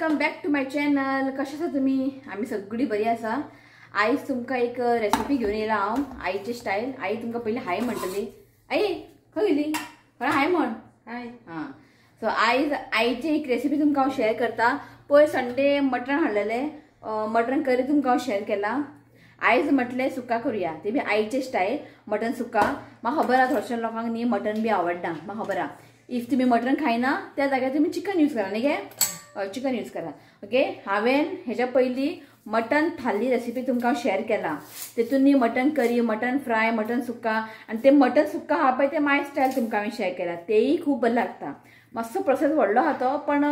Welcome back to my channel. कशें आसा तुमी? आमी सगळी बरी आसा. आयज तुमकां एक रेसिपी घेवन येयला हांव, आईचे स्टायल. आई तुमकां पयलीं हाय म्हणटली. आई खंय गेली? खंय हाय म्हण. हाय. हां, सो आयज आईची एक रेसिपी तुमकां हांव शेअर करता. पयर संडे मटण हाडलेलें, मटण करी तुमकां हांव शेअर केला. आयज म्हटलें सुका करुया, ते बी आईचे स्टायल मटण सुका. म्हाका खबर आहा थोडशा लोकांक न्ही मटण बी आवडना, म्हाका खबर आहा. If तुमी मटण खायना त्या जाग्यार तुमी चिकन यूज करा न्ही गे, चिकन यूज करा. ओके, हांवें हेच्या पयलीं मटन थाली रेसिपी तुमकां शेअर केला. तेतून न्ही mutton curry, mutton fry, mutton sukka. आनी ते मटन सुक्का आहा पळय ते माय स्टायल तुमकां हांवें शेअर केला, तेय खूब बरें लागता. मातसो प्रोसेस व्हडलो आहा तो, पण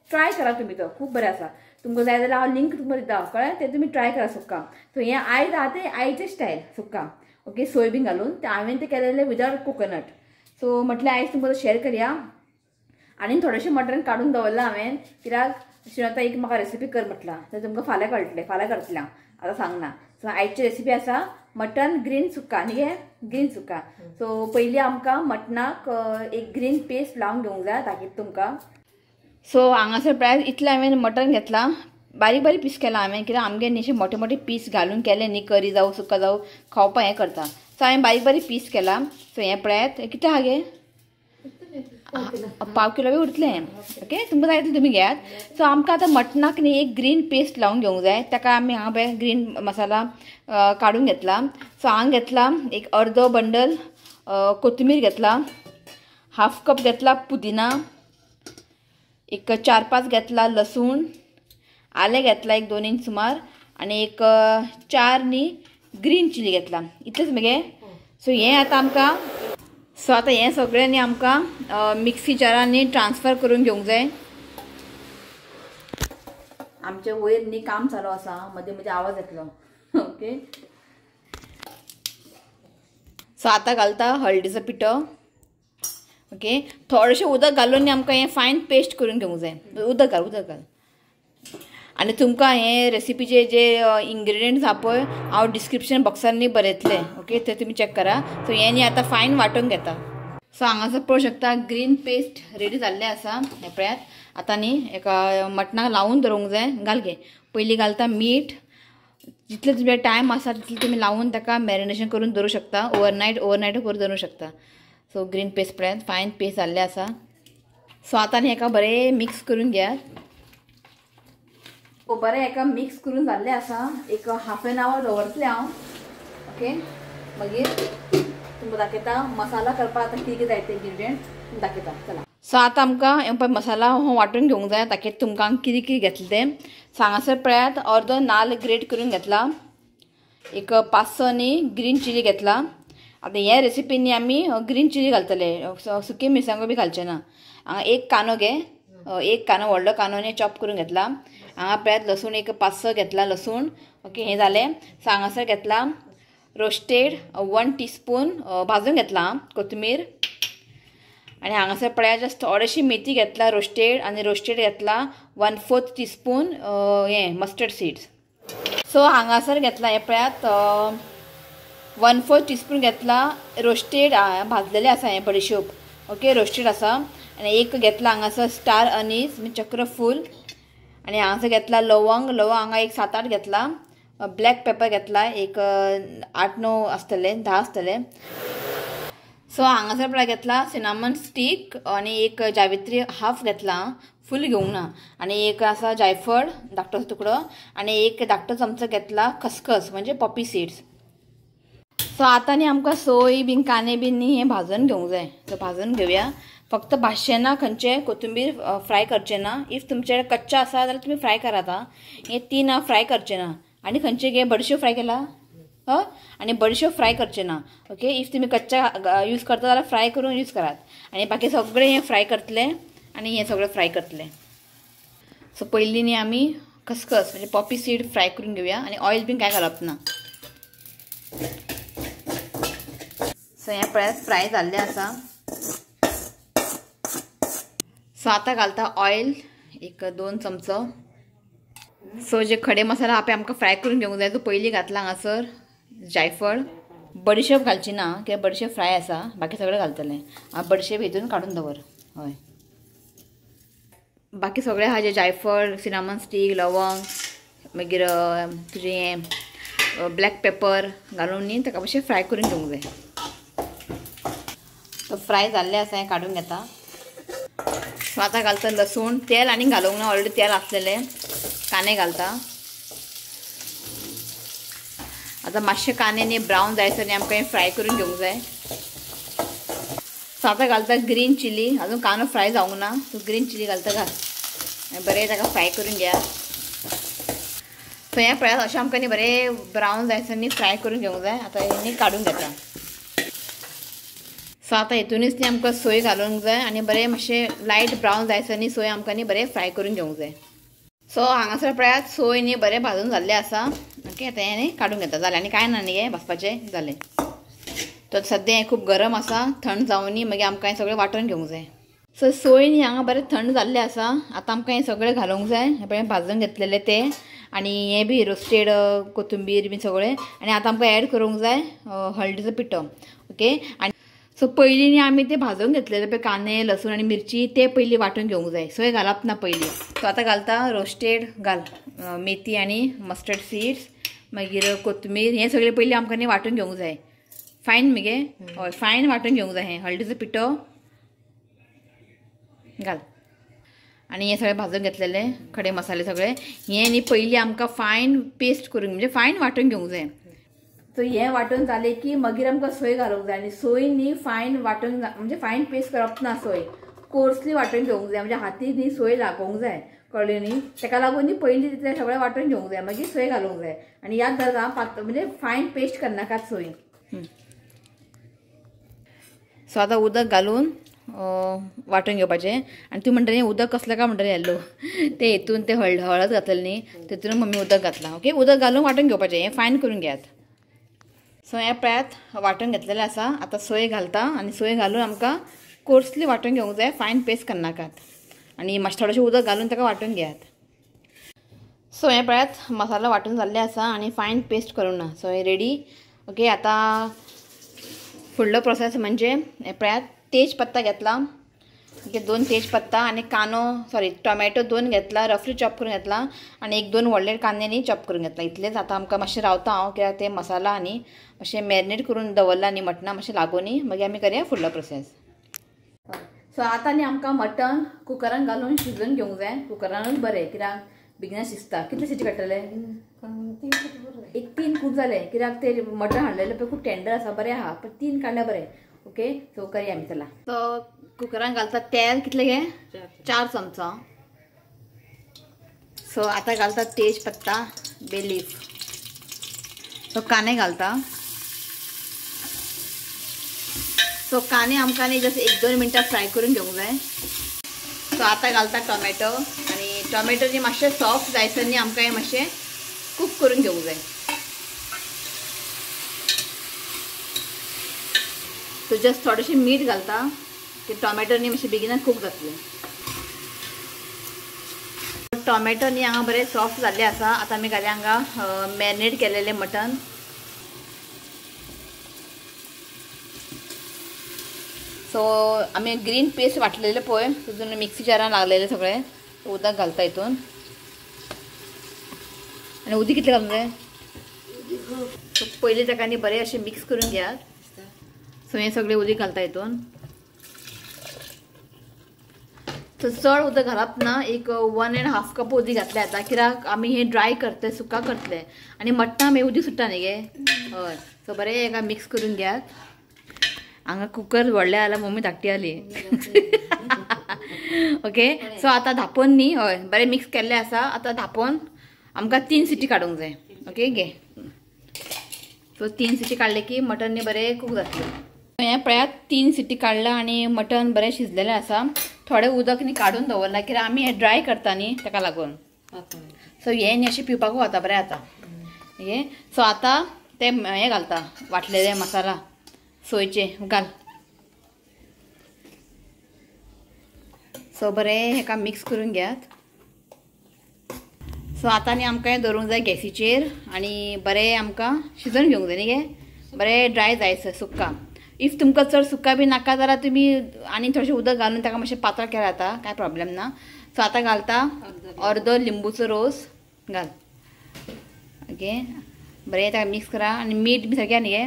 ट्राय करा तुमी, तो खूब बरें आसा. तुमकां जाय जाल्यार हांव लिंक तुमकां दिता, कळ्ळें? ते तुमी ट्राय करा सुक्का. सो हें आयज आहा तें आयचें स्टायल सुक्का. ओके, सोय बीन घालून तें हांवें तें केलेलें विदाउट कोकोनट. सो म्हटलें आयज तुमकां शेअर करया. आनी थोडेशें मटण काडून दवरलां हांवें, कित्याक आतां एक म्हाका रेसिपी कर म्हटलां, तें तुमकां फाल्यां कळटलें, फाल्यां करतलें हांव, आतां सांगना. सो आयची रेसिपी आसा मटन ग्रीन सुक्का न्ही गे, ग्रीन सुक्का. सो पयलीं आमकां मटणाक एक ग्रीन पेस्ट लावन घेवंक जाय, दाखयता तुमकां. सो हांगासर पळयात इतलें हांवें मटण घेतलां, बारीक बारीक पीस केलां हांवें, कित्याक आमगे न्ही अशे मोटे मोटे पीस घालून केले न्ही करी जावं सुक्का जावं खावपाक हें करता. सो हांवें बारीक बारीक पीस केला. सो हें पळयात कितें आहा गे, पाव किलो बी उरतलें. ओके, तुमकां जाय तितलें तुमी घेयात. सो आमकां आतां मटणाक न्ही एक ग्रीन पेस्ट लावन घेवंक जाय. ताका आमी हांगा पळय ग्रीन मसाला काडून घेतला. सो हांगा घेतला एक अर्दो बंडल कोथमीर घेतला, हाफ कप घेतला पुदिना, एक 4-5 घेतला लसूण, आलें घेतला एक 2 इंच सुमार, आनी एक 4 न्ही ग्रीन चिली घेतला. इतलेंच मगे. सो हें आतां आमकां, सो आतां हें सगळें न्ही आमकां मिक्सी जारांनी ट्रान्सफर करून घेवंक जाय. आमचे वयर न्ही काम चालू आसा, मदीं मदीं आवाज येतलो. ओके, सो आतां घालता हळदीचो पिठो. ओके, थोडेशें उदक घालून न्ही आमकां हें फायन पेस्ट करून घेवंक जाय. उदक घाल, उदक घाल. आनी तुमकां हे रेसिपीचे जे इंग्रेडियंट्स आहा पळय हांव डिस्क्रिप्शन बॉक्सान न्ही बरयतलें. ओके, ते तुमी चॅक करा. सो हें न्ही आतां फायन वांटून घेता. सो हांगासर पळोवंक शकता ग्रीन पेस्ट रेडी जाल्लें आसा. हें पळयात आतां न्ही एका मटणाक लावून दवरूंक जाय. घाल गे, पयलीं घालता मीठ. जितले तुमचे टायम आसा तितले तुमी लावून ताका मॅरिनेशन करून दवरूं शकता. ओवरनायट ओवरनायटूय करून दवरूंक शकता. सो ग्रीन पेस्ट पळयात फायन पेस्ट जाल्लें आसा. सो आतां न्ही हेका बरें मिक्स करून घेयात. बरें हेका मिक्स करून जाल्लें आसा. एक हाफ एन our दवरतलें हांव. ओके, मागीर तुमकां दाखयता मसाला करपाक आतां कितें कितें जाय ते इंग्रेडियंट तुमकां दाखयता. चला, सो आतां आमकां हें पळय मसाला हो वांटून घेवंक जाय. दाखयता तुमकां कितें कितें घेतलें तें. सो हांगासर पळयात अर्दो नाल्ल ग्रेट करून घेतला, एक 5-6 न्ही ग्रीन चिली घेतला. आतां हे रेसिपी न्ही आमी ग्रीन चिली घालतले, सुकी मिरसांगो बी घालचे ना. हांगा एक कांदो घे, एक कांदो व्हडलो कांदो न्ही चॉप करून घेतला. हांगा पळयात लसूण एक 5-6 घेतला लसूण. ओके, हें जालें. सो हांगासर घेतला रोस्टेड 1 टीस्पून भाजून घेतला कोथमीर. आनी हांगासर पळयात जस्ट थोडेशी मेथी घेतला रोस्टेड, आनी रोस्टेड घेतला 1/4 टीस्पून हें मस्टर्ड सीड्स. सो हांगासर घेतला हें पळयात 1/4 टीस्पून घेतला रोस्टेड भाजलेलें आसा हें बडिशोप. ओके, रोस्टेड आसा. आनी एक घेतला हांगासर स्टार अनीस म्हणजे चक्रफूल. आनी हांगासर घेतला लवंग, लवंग हांगा एक 7-8 घेतला. ब्लॅक पेपर घेतला एक 8-9 आसतले, 10 आसतले. सो हांगासर पळय घेतला सिनामन स्टीक आनी एक जावित्री हाफ घेतला, फूल घेवंक ना. आनी एक आसा जायफळ धाकटो तुकडो, आनी एक धाकटो चमचो घेतला खसखस म्हणजे पॉपी सीड्स. सो आतां न्ही आमकां सोय बीन कांदे बीन न्ही हें भाजून घेवंक जाय. सो भाजून घेवया. फक्त भाजचें ना, खंयचें कोथिंबीर फ्राय करचें ना. If तुमचे कच्चा आसा जाल्यार तुमी फ्राय करात. हें 3 फ्राय करचें ना. आनी खंयचे गे बडीशेप फ्राय केला हय, आनी बडीशेप फ्राय करचें ना. ओके, if तुमी कच्चा यूज करता जाल्यार फ्राय करून यूज करात. आनी बाकी सगळें हें फ्राय करतलें आनी हें सगळें फ्राय करतलें. सो पयलीं न्ही आमी खसखस म्हणजे पॉपी सीड फ्राय करून घेवया. आनी ऑयल बीन कांय घालप ना. सो हें पळयात फ्राय जाल्लें आसा. सो आतां घालता ऑयल एक 2 चमचो. सो जे खडे मसाला आहा आमकां फ्राय करून घेवंक जाय. तो पयलीं घातला हांगासर जायफळ, बडिशेप घालची ना कित्याक बडिशेप फ्राय आसा, बाकी सगळें घालतलें. बडिशेप हितून काडून दवर. हय, बाकी सगळें आहा जे जायफळ, सिनामन स्टीक, लवंग, मागीर तुजें हें ब्लॅक पेपर घालून न्ही ताका मातशें फ्राय करून घेवंक जाय. तो फ्राय जाल्लें आसा हें काडून घेता. सो आतां घालता लसूण. तेल आनी घालूंक ना, ऑलरेडी तेल आसलेलें. कांदे घालता. आतां मातशें कांदे न्ही ब्रावन जायसर न्ही आमकां हें फ्राय करून घेवंक जाय. सो आतां घालता ग्रीन चिली. अजून कांदो फ्राय जावंक ना, सो ग्रीन चिली घालता. घाल आनी बरें ताका फ्राय करून घेया. सो हें पळयात अशें आमकां न्ही बरें ब्रावन जायसर न्ही फ्राय करून घेवंक जाय. आतां हें न्ही काडून घेता. सो आतां हितूनच न्ही आमकां सोय घालूंक जाय आनी बरें मातशें लायट ब्रावन जायसर न्ही सोय आमकां न्ही बरें फ्राय करून घेवंक जाय. सो हांगासर पळयात सोय न्ही बरें भाजून जाल्लें आसा. ओके आतां हें न्ही काडून घेता. जालें आनी कांय ना न्ही हें भाजपाचें जालें. तो सद्या हें खूब गरम आसा, थंड जावनी मागीर आमकां हें सगळें वांटून घेवंक जाय. सो सोय न्ही हांगा बरें थंड जाल्लें आसा. आतां आमकां हें सगळें घालूंक जाय. हें पळय भाजून घेतलेलें तें आनी हें बी रोस्टेड कोथुंबीर बी सगळें. आनी आतां आमकां एड करूंक जाय हळदीचो पिठो. ओके आनी सो पयलीं न्ही आमी ते भाजून घेतलेले पळय कांदे, लसूण आनी मिरची ते पयलीं वांटून घेवंक जाय. सोय घालप ना पयलीं. सो आतां घालता रोस्टेड घाल मेथी आनी मस्टर्ड सीड्स, मागीर कोथमीर, हें सगळें पयलीं आमकां न्ही वांटून घेवंक जाय. फायन मगे हय फायन वांटून घेवंक जाय. हें हळदीचो पिठो घाल आनी हें सगळें भाजून घेतलेले खडे मसाले सगळे हें न्ही पयलीं आमकां फायन पेस्ट करून म्हणजे फायन वांटून घेवंक जाय. सो हें वांटून जालें की मागीर आमकां सोय घालूंक जाय. आनी सोय न्ही फायन वांटून म्हणजे फायन पेस्ट करप ना, सोय कोर्सली वांटून घेवंक जाय. म्हणजे हाती न्ही सोय लागोवंक जाय, कळ्ळें न्ही. ताका लागून न्ही पयलीं तितलें सगळें वांटून घेवंक जाय, मागीर सोय घालूंक जाय. आनी याद धरा पातळ म्हणजे फायन पेस्ट करनाकात सोय. सो आतां उदक घालून वांटून घेवपाचें. आनी तूं म्हणटलें उदक कसलें काय म्हणटलें येल्लो तें हितून तें हळद घातलें न्ही तितून मम्मी उदक घातलां. ओके उदक घालून वांटून घेवपाचें, हें फायन करून घेयात. सो हें पळयात वांटून घेतलेलें आसा. आतां सोय घालता आनी सोय घालून आमकां कोर्सली वांटून घेवंक जाय, फायन पेस्ट करनाकात. आनी मातशें थोडेशें उदक घालून ताका वांटून घेयात. सो हें पळयात मसालो वांटून जाल्ले आसा आनी फायन पेस्ट करूंक ना. सो हें रेडी. ओके आतां फुडलो प्रोसेस म्हणजे हें पळयात तेज पत्ता घेतला. ओके 2 तेज पत्ता आनी कांदो सॉरी टोमॅटो 2 घेतला, रफली चॉप करून घेतला आनी 1-2 व्हडले कांदे न्ही चॉप करून घेतला. इतलेंच. आतां आमकां मातशें रावता हांव कित्याक ते मसाला आनी मातशें मॅरिनेट करून दवरला न्ही मटणां मातशें लागूनी, मागीर आमी करया फुडलो प्रोसेस. सो आतां न्ही आमकां मटण कुकरान घालून शिजोवन घेवंक जाय. कुकरानूच बरें कित्याक बेगिना शिजता. कितले सिटी काडटले? एक 3 खूब जाले कित्याक ते मटण हाडलेलें पळय खूब टेंडर आसा, बरें आहा, पण 3 काडल्यार बरें. ओके सो करया आमी चला. सो कुकरान घालता तेल कितलें गे? 4 चमचा. सो आतां घालता तेज पत्ता, बे लीफ. सो कांदे घालता. सो कांदे आमकां न्ही जस्ट 1-2 मिनटां फ्राय करून घेवंक जाय. सो आतां घालता टोमॅटो आनी टोमॅटो न्ही मातशें सॉफ्ट जायसर न्ही आमकां हें मातशें कूक करून घेवंक जाय. सो जस्ट थोडेशें मीठ घालता की टोमॅटो न्ही मातशें बेगिना कूक जातलें. टोमॅटो न्ही हांगा बरें सॉफ्ट जाल्लें आसा. आतां आमी घालया हांगा मॅरिनेट केलेलें मटन. सो आमी ग्रीन पेस्ट वांटलेलें पळय तितून मिक्सी जारान लागलेलें सगळें उदक घालता हितून. आनी उदक कितलें घालूंक जाय? सो पयलीं ताका न्ही बरें अशें मिक्स करून घेयात. सो हें सगळें उदक घालता हितून. सो चड उदक घालप ना, एक 1.5 कप उदक घातलें आतां कित्याक आमी हें ड्राय करतले, सुका करतले आनी मटणां मागीर उदक सुट्टा न्ही गे. हय सो बरें हेका मिक्स करून घेयात. हांगा कुकर व्हडलें जाल्यार मम्मी धाकटी जाली. ओके सो आतां धांपून न्ही हय बरें मिक्स केल्लें आसा. आतां धांपून आमकां 3 सिटी काडूंक जाय. ओके घे. सो 3 सिटी काडले की मटन न्ही बरें कूक जातलें. हें पळयात 3 सिटी काडलां आनी मटन बरें शिजलेलें आसा. थोडें उदक न्ही काडून दवरलां कित्याक आमी हें ड्राय करता न्ही ताका लागून. सो हें न्ही अशें पिवपाकूय वता बरें आतां. ओके सो आतां तें हें घालता वांटलेलें मसाला सोयचे घाल. सो बरें हेका मिक्स करून घेयात. सो आतां न्ही आमकां हें दवरूंक जाय गॅसीचेर आनी बरें आमकां शिजोवन घेवंक जाय न्ही गे, बरें ड्राय जाय सुक्का. If तुमकां चड सुक्का बी नाका जाल्यार तुमी आनी थोडेशें उदक घालून ताका मातशें पातळ केल्यार जाता, कांय प्रॉब्लेम ना. सो आतां घालता अर्दो लिंबूचो रोस घाल. ओके बरें ताका मिक्स करा आनी मीठ बी सारकें न्ही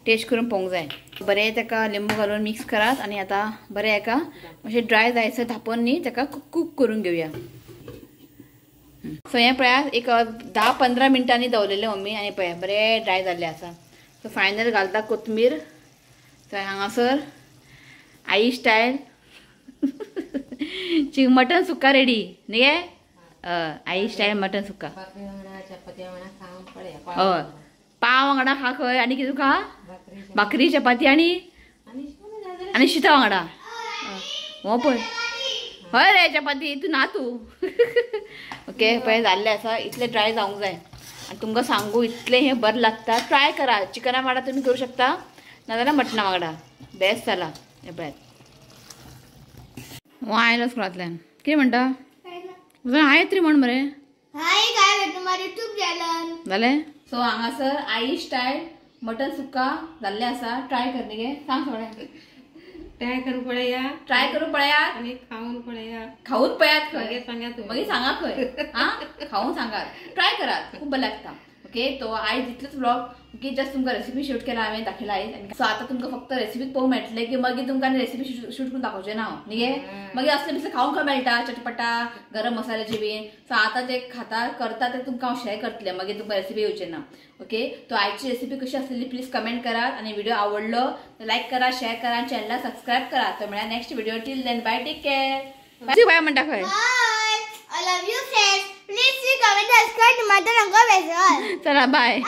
टेस्ट करून पळोवंक जाय. बरें ताका लिंबू घालून मिक्स करात आनी आतां बरें हेका मातशें ड्राय जायसर धांपून न्ही ताका कूक करून घेवया. सो हें पळयात एक 10-15 मिनटांनी दवरलेलें मम्मी आनी पळया बरें ड्राय जाल्लें आसा. सो फायनल घालता कोथमीर. सो हांगासर आई स्टायल मटन सुक्का रेडी न्ही गे. आई स्टायल मटन सुक्का. हय पाव वांगडा खा खंय आनी कितें खा भाकरी चपाती आनी आनी शिता वांगडा. हो पळय हय रे चपाती तूं ना तूं. ओके पळय जाल्लें आसा इतलें ड्राय जावंक जाय. आनी तुमकां सांगू इतलें हें बरें लागता. ट्राय करा चिकना वांगडा तुमी करूं शकता नाजाल्यार मटणा वांगडा बेस्ट जाला. हें पळयात हो आयलो स्कुलांतल्यान कितें म्हणटा हाय तरी म्हण मरे जालें. सो हांगासर आई स्टायल मटन सुक्का जाल्लें आसा. ट्राय कर न्ही गे सांग सगळें. ट्राय करून पळया ट्राय करून पळयात आनी खावन पळया खावन पळयात खंय सांगात मागीर सांगा खंय आं खावन सांगात ट्राय करात खूब बरें लागता. ओके तो आयज इतलेच व्लॉग. ओके जस्ट तुमकां रेसिपी शूट केला हांवें दाखयला आयज. सो आतां तुमकां फक्त रेसिपी पळोवंक मेळटलें की मागीर तुमकां रेसिपी शूट करून दाखोवचें ना हांव न्ही गे. मागीर असलें बिसलें खावंक खंय मेळटा चटपटा गरम मसाल्याची बीन. सो आतां ते खाता करता ते तुमकां हांव शेअर करतलें मागीर तुमकां रेसिपी येवचें ना. ओके तो आयची रेसिपी कशी आसलेली प्लीज कमेंट करात आनी व्हिडिओ आवडलो लायक करा शेअर करा आनी चॅनलाक सबस्क्रायब करा. तो म्हळ्यार next video. Till then bye take care. Bye म्हणटा खंय. I love you friends. Please comment, subscribe to my channel. चला बाय.